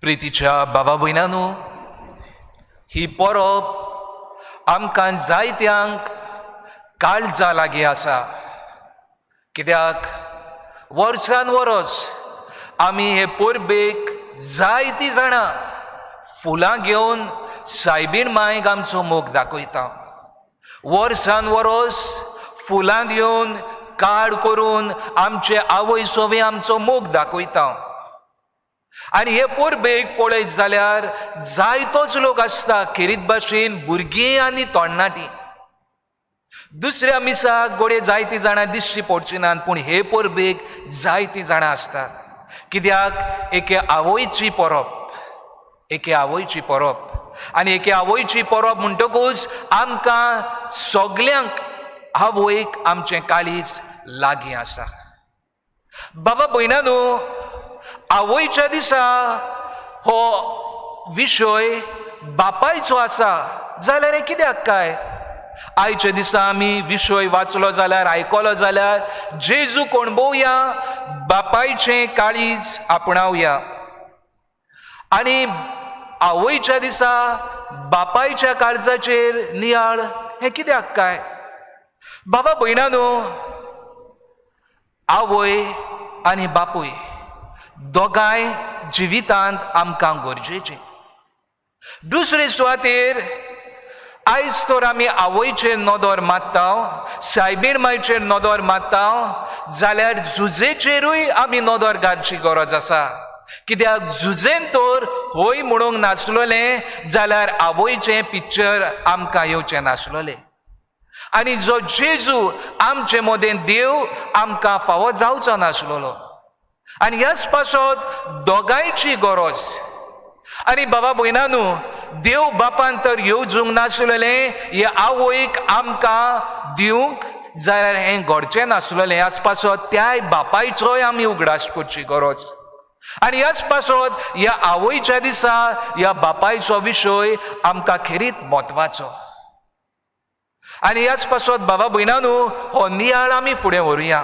प्रितीच्या बाबा भयणांनो, ही परब आमकां जायत्यांक काळजा लागीं आसा, कित्याक वर्सान वर्स आमी हे परबेक जायतीं जाणां फुलां घेवन सायबीण मायक आमचो मोग दाखयता. वर्सान वर्स फुलां घेवन कार्ड करून आमचे आवय सोवे आमचो मोग दाखयता. आनी हे परबेक पळयत जाल्यार जायतोच लोक आसता, खेरीत भाशेन भुरगीं आनी तरणाटीं. दुसऱ्या मिसाक गोडये जायतीं जाणां दिश्टी पडची नात, पूण हे परबेक जायतीं जाणां आसतात, कित्याक एके आवयची परब, एके आवयची परब. आनी एके आवयची परब म्हणटकूच आमकां सगल्यांक आवयक आमचें काळीज लागीं आसा. बाबा भयणांनो, आवयच्या दिसा हो विशय बापायचो आसा जाल्यार हें कित्याक काय? आयच्या दिसा आमी विशय वाचलो जाल्यार, आयकलो जाल्यार जेजू कोणबोवया, बापायचें काळीज आपणावया. आनी आवयच्या दिसा बापायच्या काळजाचेर नियाळ हें कित्याक काय? बाबा भयणांनो, आवय आनी बापूय दोगांय जिवितांत आमकां गरजेचें. दुसरे सुवातेर आयज तर आमी आवयचेर नदर मारता, सायबीण मायचेर नदर मारता, जाल्यार जुजेचेरूय आमी नदर घालची गरज आसा, कित्याक जुजेन तर हय म्हणूंक नासलोलें जाल्यार आवयचें पिक्चर आमकां येवचें नासलोलें. आनी जो जेजू आमचे मदें देव आमकां फावो जावचो नासलोलो. आनी ह्याच पासत दोगांयची गरज. आनी बाबा भयणांनो, देव बापान तर येवजूंक नासलेलें हे आवयक आमकां दिवंक जाल्यार हें घडचें नासलेलें. ह्याच पासत त्याय बापायचोय आमी उगडास करची गरज. आनी ह्याच पासत ह्या आवयच्या दिसा ह्या बापायचो विशय आमकां खेरीत म्हत्वाचो. आनी ह्याच पासत बाबा भयणांनो, हो नियाळ आमी फुडें व्हरुया.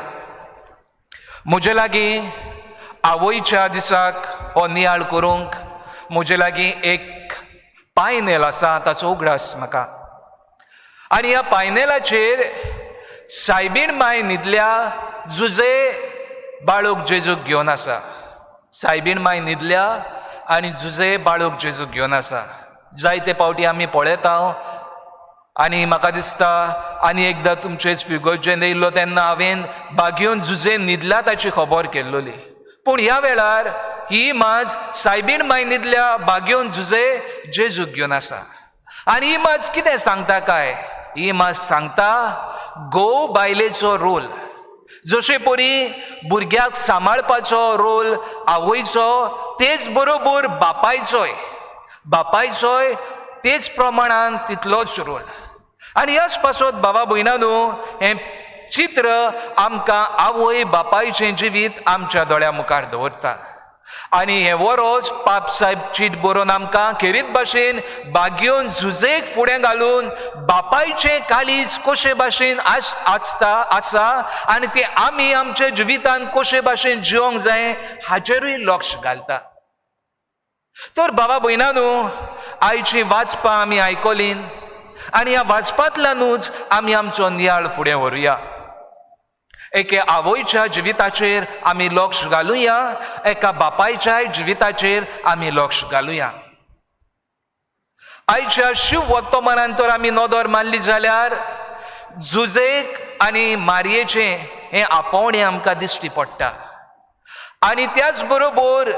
म्हजे लागीं आवयच्या दिसाक हो नियाळ करूंक म्हजे लागीं एक पायनेल आसा, ताचो उगडास म्हाका. आनी ह्या पायनेलाचेर सायबीण माय न्हिदल्या, जुजे बाळूक जेजूक घेवन आसा. सायबीण माय न्हिदल्या आनी जुजे बाळूक जेजूक घेवन आसा. जायते फावटी आमी पळयता. आनी म्हाका दिसता आनी एकदां तुमचेच फिगर्जेन येयल्लो तेन्ना हांवें बागयोन जुजे न्हिदल्या ताची खबर केल्लोली. पूण ह्या वेळार ही माज सायबीण माय न्हिदल्या, बागयोन जुजे जेजूक घेवन आसा. आनी ही माज कितें सांगता काय? ही माज सांगता घोव बायलेचो रोल. जशे परी भुरग्याक सांबाळपाचो रोल आवयचो, तेच बरोबर बापायचोय, बापायचोय तेच प्रमाणान तितलोच रोल. आनी ह्याच पासत बाबा भयणांनो, हें चित्र आमकां आवय बापायचें जिवीत आमच्या दोळ्या मुखार दवरता. आनी हें वरोस पाप साहेब चीट बरोवन आमकां खेरीत भाशेन बागयोन झुजेक फुडें घालून बापायचें काळीज कशे भाशेन आसता आसा आनी तें आमी आमच्या जिवितान कशे भाशेन जिवंक जाय हाचेरूय लक्ष घालता. तर बाबा भयणांनो, आयची वाचपां आमी आयकलीं आनी ह्या वाचपांतल्यानूच आमी आमचो नियाळ फुडें व्हरुया. एके आवयच्या जिविताचेर आमी लक्ष घालुया, एका बापायच्याय जिविताचेर आमी लक्ष घालुया. आयच्या शिव वर्तमानान तर आमी नदर मारली जाल्यार जुजेक आनी मारयेचें हें आपोवणें आमकां दिश्टी पडटा. आनी त्याच बरोबर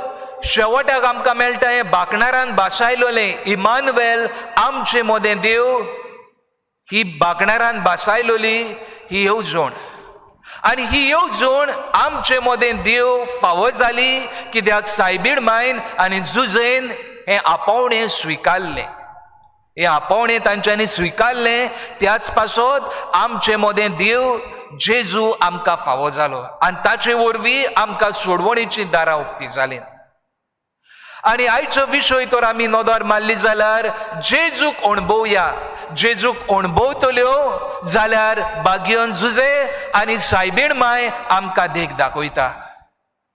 शेवटाक आमकां मेळटा हें बाकणारान भासायलोलें इमानुएल आमचे मदें देव. ही बाकणारान भासायलोली ही येवजण. आनी ही येवजण आमचे मदें देव फावो जाली, कित्याक सायबीण मायन आनी जुजेन हें आपोवणें स्विकारलें. हें आपोवणें तांच्यांनी स्विकारलें, त्याच पासत आमचे मदें देव जेजू आमकां फावो जालो आनी ताचे वरवीं आमकां सोडवणीचीं दारां उक्ती जालीं. आनी आयचो विशय तर आमी नदर मारली जाल्यार जेजूक अणभवया. जेजूक अणभवतल्यो जाल्यार बागयोन जुजे आनी सायबीण माय आमकां देख दाखयता.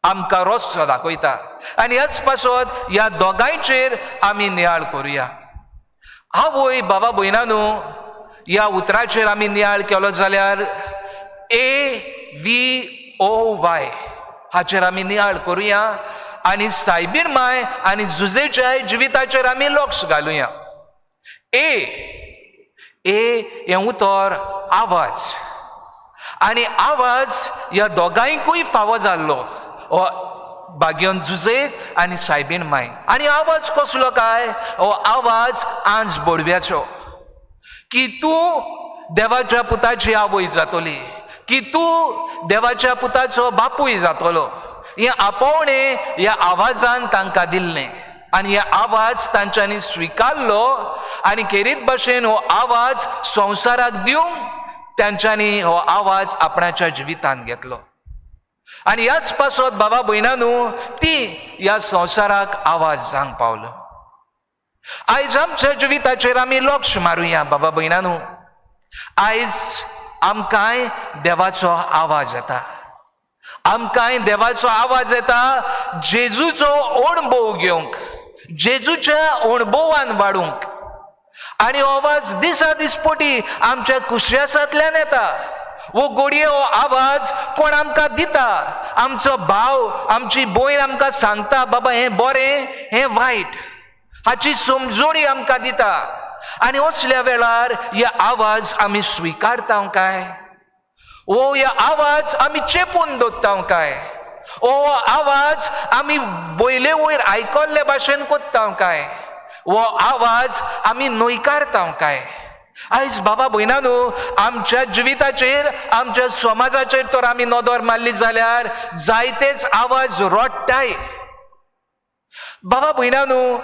आमकां रस्तो दाखयता. आनी ह्याच पासत ह्या दोगांयचेर आमी नियाळ करुया. आवय बाबा भयणानू, ह्या उतराचेर आमी नियाळ केलो जाल्यार ए व्ही ओ वाय हाचेर आमी नियाळ करुया आनी सायबीण माय आनी जुजेच्या जिविताचेर आमी लक्ष घालुया. ए ए हें उतर आवाज, आनी आवाज ह्या दोगांयकूय फावो जाल्लो, हो बागयोन जुजेक आनी सायबीण माय. आनी आवाज कसलो काय? हो आवाज आंज बोडव्याचो, की तूं देवाच्या पुताची आवय जातली, की तूं देवाच्या पुताचो बापूय जातलो. हें आपोवणें ह्या आवाजान तांकां दिल्लें आनी हे आवाज तांच्यांनी स्विकारलो आनी खेरीत भाशेन हो आवाज संवसाराक दिवंक तांच्यांनी हो आवाज आपणाच्या जिवितांत घेतलो. आनी ह्याच पासत बाबा भयणानू ती ह्या संवसाराक आवाज जावंक पावलो. आयज आमच्या जिविताचेर आमी लक्ष मारुया बाबा भयणानू. आयज आमकांय देवाचो आवाज येता, आमकांय देवाचो आवाज येता जेजूचो अणभव घेवंक, जेजूच्या अणभवान वाडूंक. आनी हो आवाज दिसा दिसपटी आमच्या कुश्यासांतल्यान येता. वो गोडये हो आवाज कोण आमकां दिता? आमचो भाव, आमची भयण आमकां सांगता, बाबा हें बरें हें वायट, हाची समजोणी आमकां दिता. आनी असल्या वेळार हे आवाज आमी स्विकारता काय? ओ हे आवाज आमी चेपून दवरता काय? ओ आवाज आमी वयले वयर आयकल्ले भाशेन कोत्ता काय? हो आवाज आमी न्हयकारता काय? आयज बाबा भयणानू आमच्या जिविताचेर, आमच्या समाजाचेर तर आमी नदर मारली जाल्यार जायतेच आवाज रडटाय. बाबा भयणानू,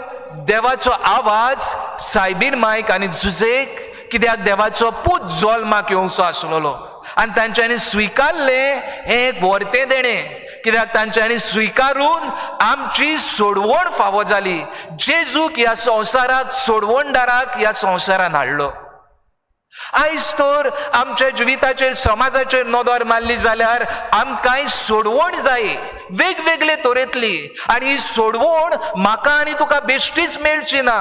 देवाचो आवाज सायबीण मायक आनी जुजेक, कित्याक देवाचो पूत जल्माक येवचो आसलेलो आनी तांच्यांनी स्विकारलें हें एक व्हरतें देणें, कित्याक तांच्यांनी स्विकारून आमची सोडवण फावो जाली. जेजूक ह्या संवसाराक, सोडवणदाराक ह्या संवसारान हाडलो. आयज तर आमच्या जिविताचेर, समाजाचेर नदर मारली जाल्यार आमकांय सोडवण जाय वेगवेगळे तरेतली. आनी ही सोडवण म्हाका आनी तुका बेश्टीच मेळची ना.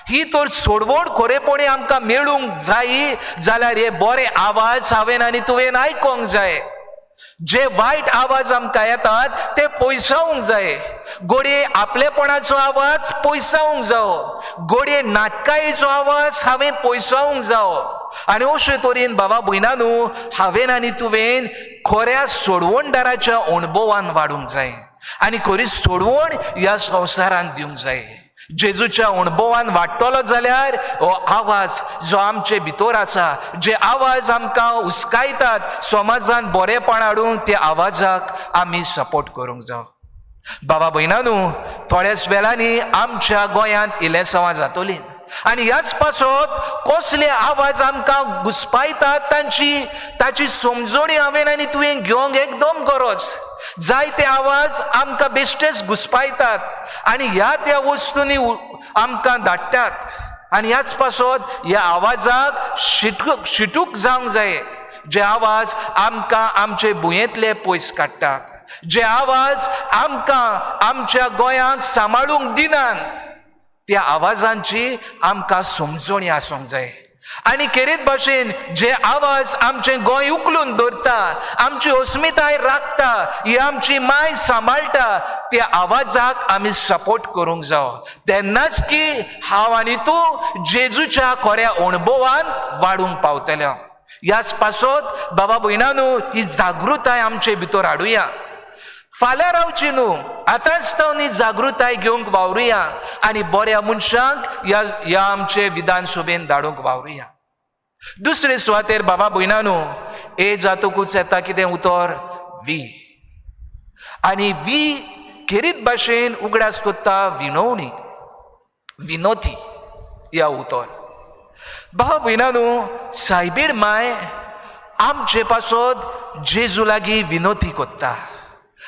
ही तर सोडवण खरेपणी आमकां मेळूंक जाय जाल्यार हे बरे आवाज हांवें आनी तुवें आयकोंक जाय. जे वायट आवाज आमकां येतात ते पयसावंक जाय. गोडये आपलेपणाचो आवाज पयसावंक जावो, गोडये नाटकायेचो आवाज हांवें पयसावंक जावो. आनी अशे तरेन बाबा भयणानू हांवें आनी तुवें खऱ्या सोडवणदाराच्या अणभवान वाडूंक जाय आनी खरी सोडवण ह्या संवसारान दिवंक जाय. जेजूच्या अणभवान वाडटलो जाल्यार हो आवाज जो आमचे भितर आसा, जे आवाज आमकां हुस्कायतात समाजान बरेपण हाडूंक, त्या आवाजाक आमी सपोर्ट करूंक जावो. बाबा भयणानू, थोड्याच वेळांनी आमच्या गोंयांत इलेसांवां जातलीं आनी ह्याच पासत कसले आवाज आमकां घुसपायतात तांची ताची समजणी हांवें आनी तुवें घेवंक एकदम गरज. जायते आवाज आमकां बेश्टेच घुसपायतात आनी ह्या त्या वस्तूंनी आमकां धाडटात. आनी ह्याच पासत ह्या आवाजाक शिटूक शिटूक जावंक जाय, जे आवाज आमकां आमचे भुंयेंतले पयस काडटात, जे आवाज आमकां आमच्या गोंयांक सांबाळूंक दिनात, त्या आवाजांची आमकां समजणी आसूंक जाय. आनी खेरीत भाशेन जे आवाज आमचें गोंय उखलून दवरता, आमची अस्मिताय राखता, ही आमची माय सांबाळटा, त्या आवाजाक आमी सपोर्ट करूंक जावो. तेन्नाच की हांव आनी तूं जेजूच्या खऱ्या अणभवान वाडूंक पावतले. ह्याच पासत बाबा भयणानू ही जागृताय आमचे भितर हाडुया. फाल्यां रावची न्हू, आतांच तावन ही जागृताय घेवंक वावरुया आनी बऱ्या मनशांक ह्या ह्या आमचे विधानसभेन धाडूंक वावरुया. दुसरे सुवातेर बाबा भयणानू ए जातकूच येता कितें उतर? वी. आनी वी खेरीत भाशेन उगडास कोत्ता विनवणी, विनोती ह्या उतर. बाबा भयणानू, सायबीण माय आमचे पासत जेजू लागीं विनोती कोत्ता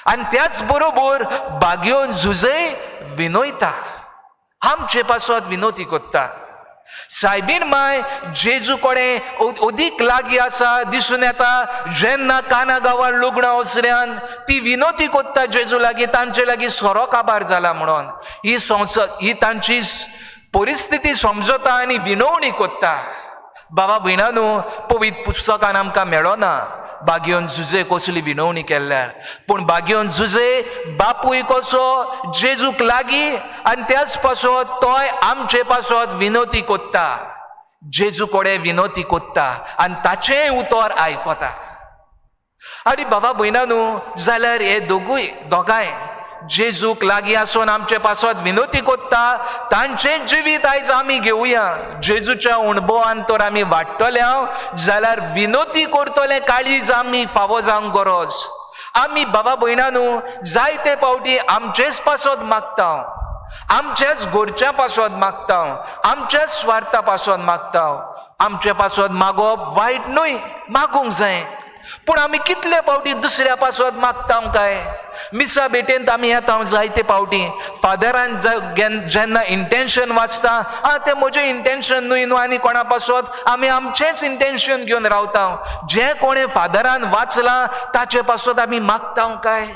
आनी त्याच बरोबर बागयोन झुजय विनयता, आमचे पासत विनोती कोत्ता. सायबीण माय जेजू कडेन अदीक लागीं आसा दिसून येता. जेन्ना काना गांवार लग्नां वसऱ्यान ती विनोती कोत्ता जेजू लागीं, तांचे लागीं सोरो काबार जाला म्हणून. ही संवसार ही तांची परिस्थिती समजता आनी विनवणी कोत्ता. बाबा भयणानू, पवित्र पुस्तकान आमकां मेळना बागयोन जुजे कसली विनवणी केल्यार, पूण बागयोन जुजे बापूय कसो जेजूक लागीं आनी त्याच पासत तोय आमचे पासत विनोती कोत्ता, जेजू कडेन विनोती कोत्ता आनी ताचें उतर आयकता. आनी बाबा भयणानू, जाल्यार हे दोगूय दोगांय जेजूक लागीं आसून आमचे पासत विनोती कोत्ता, तांचें जिवीत आयज आमी घेवया. जेजूच्या अणभवान तर आमी वाडटले जाल्यार विनोती करतले काळीज आमी फावो जावंक गरज. आमी बाबा भयणानू जायते फावटी आमचेच पासत मागता, आमच्याच घरच्या पासत मागता, आमच्याच स्वार्था पासत मागता. आमचे पासत मागप वायट न्हय, मागूंक जाय, पूण आमी कितले फावटी दुसऱ्या पासत मागता काय? मिसा भेटेंत आमी येता जायते फावटी फादरान जेन्ना इंटेन्शन वाचता, आं तें म्हजें इंटेन्शन न्हय न्हू आनी कोणा पासत आमी आमचेंच इंटेन्शन घेवन रावता. जें कोणें फादरान वाचलां ताचे पासत आमी मागता काय?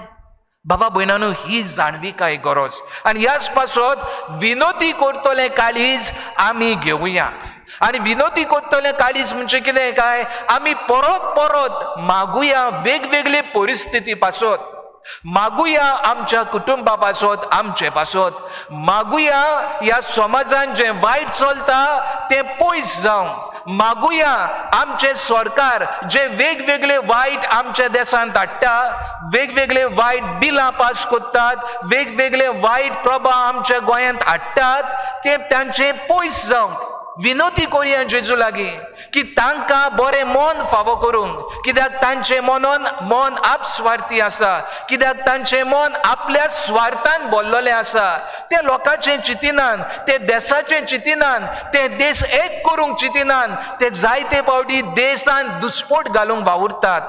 बाबा भयणानू, ही जाणविकाय गरज. आनी ह्याच पासत विनोती करतलें काळीज आमी घेवया. आनी विनोती करतलें काळीज म्हणजे कितें काय? आमी परत परत मागुया वेगवेगळे परिस्थिती पासत, मागुया आमच्या कुटुंबा पासत, आमचे पासत मागुया, ह्या समाजान जें वायट चलता तें पयस जावं मागुया, आमचें सरकार जे वेगवेगळे वायट आमच्या देशांत हाडटा, वेगवेगळे वायट बिलां पास करतात, वेगवेगळे वायट प्रभाव आमच्या गोंयांत हाडटात, ते तांचे पयस जावंक विनोती करुया जेजू लागीं की तांकां बरें मन फावो करूंक. कित्याक तांचें मनन मन आपस्वार्थी आसा, कित्याक तांचें मन आपल्या स्वार्थान भरलेलें आसा. ते लोकांचें चिंतिनान, ते देसाचें चिंतिनान, ते देश एक करूंक चिंतिनान, ते जायते फावटी देसान दुस्पोट घालूंक वावुरतात.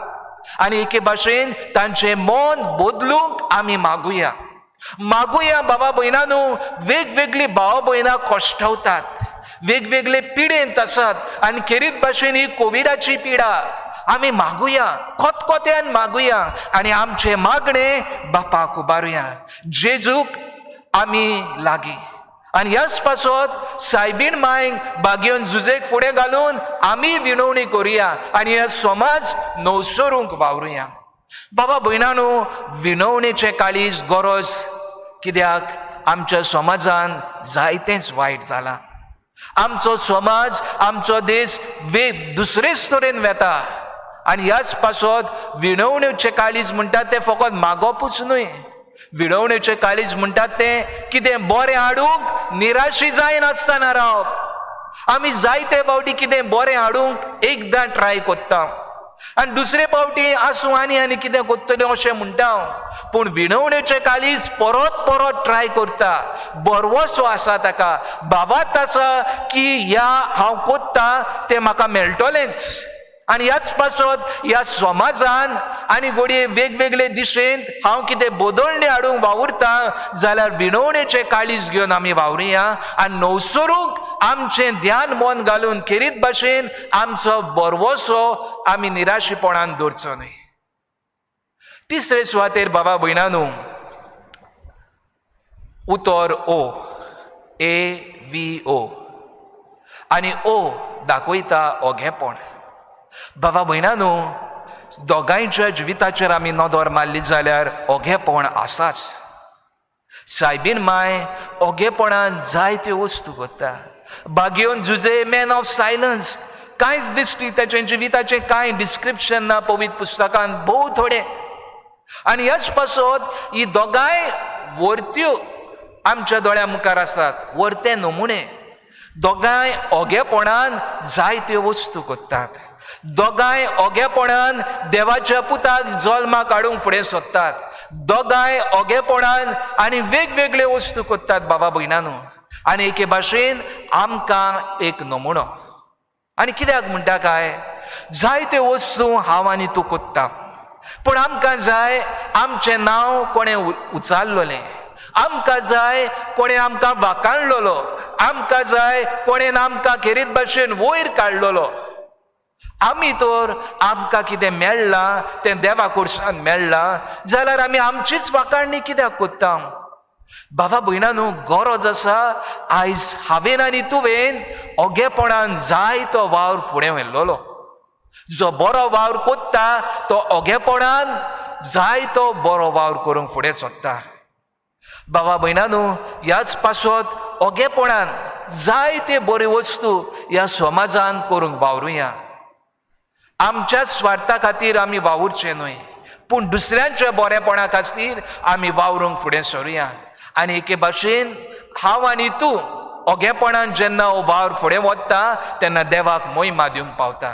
आनी एके भाशेन तांचें मन बदलूंक आमी मागुया. मागुया बाबा भयणानू, वेगवेगळी भाव भयणां कश्टवतात, वेगवेगळे पिडेंत आसात आनी खेरीत भाशेन ही कोविडाची पिडा. आमी मागुया, खतखत्यान मागुया आनी आमचें मागणें बापाक उबारुया, जेजूक आमी लागीं. आनी ह्याच पासत सायबीण मायक बागयोन जुजेक फुडें घालून आमी विनवणी करुया आनी ह्या समाज नवसरूंक वावरुया. बाबा भयणानू, विनवणेचें काळीज गरज, कित्याक आमच्या समाजान जायतेंच वायट जालां. आमचो समाज, आमचो देश वेग दुसरेच तरेन वेता. आनी ह्याच पासत विणवणेचें काळीज म्हणटात तें फकत मागपूच न्हय, विणवणेचें काळीज म्हणटात तें कितें बरें हाडूंक निराशी जायनासतना रावप. आमी जायते फावटी कितें बरें हाडूंक एकदां ट्राय कोत्ता आनी दुसरे फावटी आसूं आनी आनी कितें कोत्तलें अशें म्हणटा, पूण विणवणेचें काळीज परत परत ट्राय करता. बरवसो आसा ताका, बाबात आसा की ह्या हांव कोत्ता तें म्हाका मेळटलेंच. आनी ह्याच पासत ह्या समाजान आनी घडये वेगवेगळे दिशेन हांव कितें बदलणी हाडूंक वावुरता जाल्यार विणवणेचें काळीज घेवन आमी वावरुया आनी नवसरूंक आमचें ध्यान मन घालून खेरीत भाशेन आमचो बरवसो आमी निराशीपणान दवरचो न्हय. तिसरे सुवातेर बाबा भयणानू, उतर ओ, ए व्ही ओ, आनी ओ दाखयता ओगेपण. बाबा भयणानू, दोगांयच्या जिविताचेर आमी नदर मारली जाल्यार ओगेपण आसाच. सायबीन माय ओगेपणान जायत्यो वस्तू करता. बागयोन जुजे मॅन ऑफ सायलन्स, कांयच दिश्टी ताच्या जिविताचें कांय डिस्क्रिप्शन ना पवित्र पुस्तकान, भोव थोडे. आनी ह्याच पासत ही दोगांय वर्त्यो आमच्या दोळ्या मुखार आसात, वर्ते नमुने. दोगांय ओगेपणान जायत्यो वस्तू करतात, दोगांय ओगेपणान देवाच्या पुताक जल्माक हाडूंक फुडें सोदतात, दोगांय ओगेपणान आनी वेगवेगळ्यो वस्तू करतात बाबा भयणानू. आनी एके भाशेन आमकां एक नमुनो. आनी कित्याक म्हणटा काय, जायत्यो वस्तू हांव आनी तूं कोत्ता, पूण आमकां जाय आमचें नांव कोणें उचारलेलें, आमकां जाय कोणें आमकां वाखाणलेलो, आमकां जाय कोणेन आमकां खेरीत भाशेन वयर काडलेलो. आमी तर आमकां कितें मेळ्ळां तें देवा कडच्यान मेळ्ळां जाल्यार आमी आमचीच वाखाणणी कित्याक कोत्ता? बाबा भयणां न्हू, गरज आसा आयज हांवेन आनी तुवें ओगेपणान जाय तो वावर फुडें व्हेल्लोलो. जो बरो वावर कोत्ता तो ओगेपणान जाय तो बरो वावर करूंक फुडें सोदता. बाबा भयणां न्हू, ह्याच पासत ओगेपणान जाय ते बऱ्यो वस्तू ह्या समाजान करूंक वावरुया. आमच्या स्वार्था खातीर आमी वावुरचें न्हय, पूण दुसऱ्यांच्या बरेपणा खातीर आमी वावरूंक फुडें सरुया. आनी एके भाशेन हांव आनी तूं ओगेपणान जेन्ना हो वावर फुडें वता तेन्ना देवाक मोहिमा दिवंक पावता.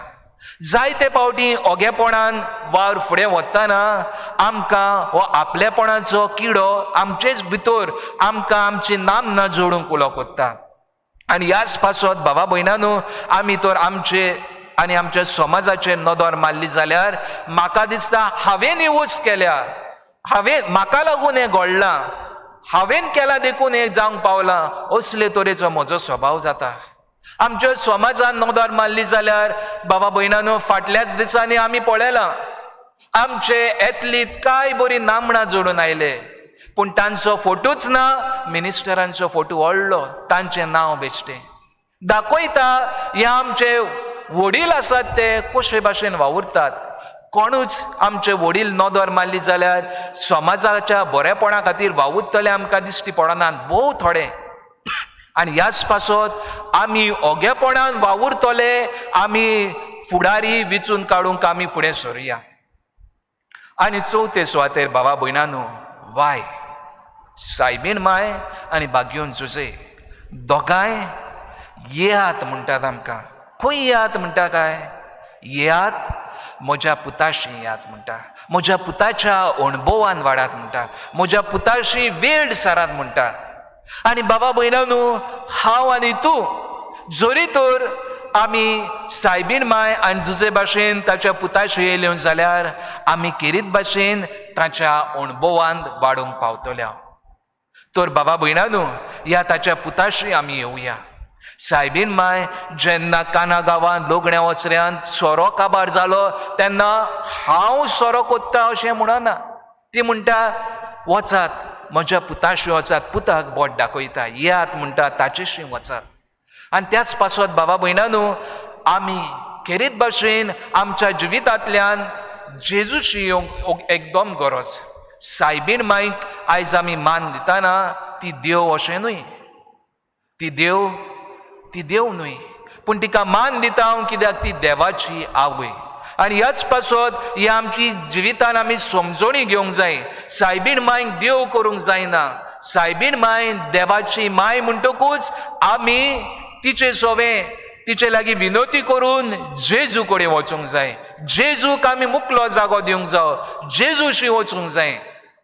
जायते फावटी ओगेपणान वावर फुडें वतना आमकां हो आपलेपणाचो किडो आमचेच भितर आमकां आमची नामना जोडूंक उलो कोत्ता. आनी ह्याच पासत बाबा भयणां न्हू, आमी तर आमचे आनी आमच्या समाजाचेर नदर मारली जाल्यार म्हाका दिसता हांवें ही वस्त केल्या, हांवें म्हाका लागून हें घडलां, हांवें केलां देखून हें जावंक पावलां, असले तरेचो म्हजो स्वभाव जाता. आमच्या समाजान नदर मारली जाल्यार बाबा भयणां न्हू, फाटल्याच दिसांनी आमी पळयलां आमचे एथलीट काय बरी नामणां जोडून आयले, पूण तांचो फोटोच ना, मिनिस्टरांचो फोटो व्हडलो, तांचें नांव बेश्टें दाखयता. हे आमचे वडील आसात ते कशे भाशेन वावुरतात. कोणूच आमचे वडील नदर मारली जाल्यार समाजाच्या बरेपणा खातीर वावुरतले आमकां दिश्टी पडनात, भोव थोडे. आनी ह्याच पासत आमी ओगेपणान वावुरतले, आमी फुडारी विचून काडूंक आमी फुडें सरुया. आनी चवथे सुवातेर बाबा भयणां न्हू, वाय सायबीण माय आनी बागयोन जुजे दोगांय येयात म्हणटात आमकां. खंय येयात म्हणटा काय? येयात म्हज्या पुताशी येयात म्हणटा, म्हज्या पुताच्या अणभवान वाडात म्हणटा, म्हज्या पुताशी वेळ सारात म्हणटा. आनी बाबा भयणां न्हू, हांव आनी तूं जरी तर आमी सायबीण माय आनी जुजे भाशेन ताच्या पुताशी येयल्यो जाल्यार आमी खेरीत भाशेन ताच्या अणभवान वाडोवंक पावतल्या. तर बाबा भयणां न्हू, ह्या ताच्या पुताशी आमी येवया. सायबीण माय जेन्ना काना गांवांत लोगण्या वचऱ्यांत सोरो काबार जालो तेन्ना हांव सोरो कोत्ता अशें म्हणना, ती म्हणटा वचात म्हज्या पुताशी वचात, पुताक बोट दाखयता, येयात म्हणटा ताचेशी वचात. आनी त्याच पासत बाबा भयणां न्हू, आमी खेरीत भाशेन आमच्या जिवितांतल्यान जेजूशी येवंक एकदम गरज. सायबीण मायक आयज आमी मान दितना ती देव अशें न्हय, ती देव न्हय, पूण तिका मान दिता हांव कित्याक ती देवाची आवय. आनी ह्याच पासत ही आमची जिवितान आमी समजणी घेवंक जाय. सायबीण मायक देव करूंक जायना, सायबीण माय देवाची माय म्हणटकूच आमी तिचे सोवे तिचे लागीं विनवती करून जेजू कडेन वचूंक जाय, जेजूक आमी मुकलो जागो दिवंक जावो, जेजूशी वचूंक जाय.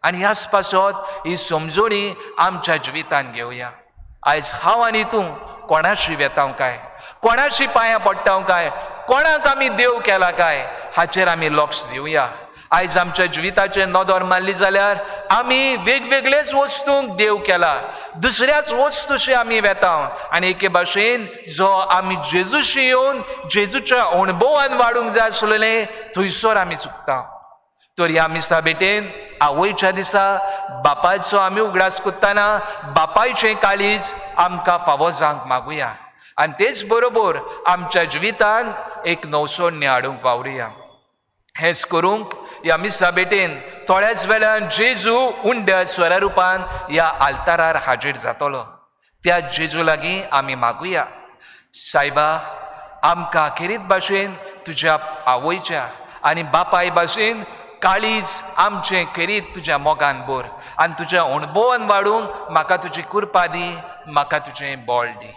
आनी ह्याच पासत ही समजणी आमच्या जिवितान घेवया. आयज हांव आनी तूं कोणाशी वेतांव काय, कोणाशी पांयां पडटाव काय, कोणाक आमी देव केला काय, हाचेर आमी लक्ष दिवया. आयज आमच्या जिविताचेर नदर मारली जाल्यार आमी वेगवेगळेच वस्तूंक देव केला, दुसऱ्याच वस्तूशी आमी वेता. आनी एके भाशेन जो आमी जेजूशी येवन जेजूच्या अणभवान वाडूंक जाय आसलेलें थंयसर आमी चुकता. तर ह्या मिसा भेटेन आवयच्या दिसा बापायचो आमी उगडास करतना बापायचें काळीज आमकां फावो जावंक मागुया आनी तेच बरोबर आमच्या जिवितान एक नवसोडणी हाडूंक वावरुया. हेंच करूंक ह्या मिसा भेटेन थोड्याच वेळान जेजू उंड्या स्वरा रुपान ह्या आल्तारार हाजीर जातलो. त्या जेजू लागीं आमी मागुया, सायबा आमकां खेरीत भाशेन तुज्या आवयच्या आनी बापाय भाशेन काळीज आमचें खेरीत तुज्या मोगान भर आनी तुज्या अणभवान वाडूंक म्हाका तुजी कृपा दी, म्हाका तुजें बळ दी.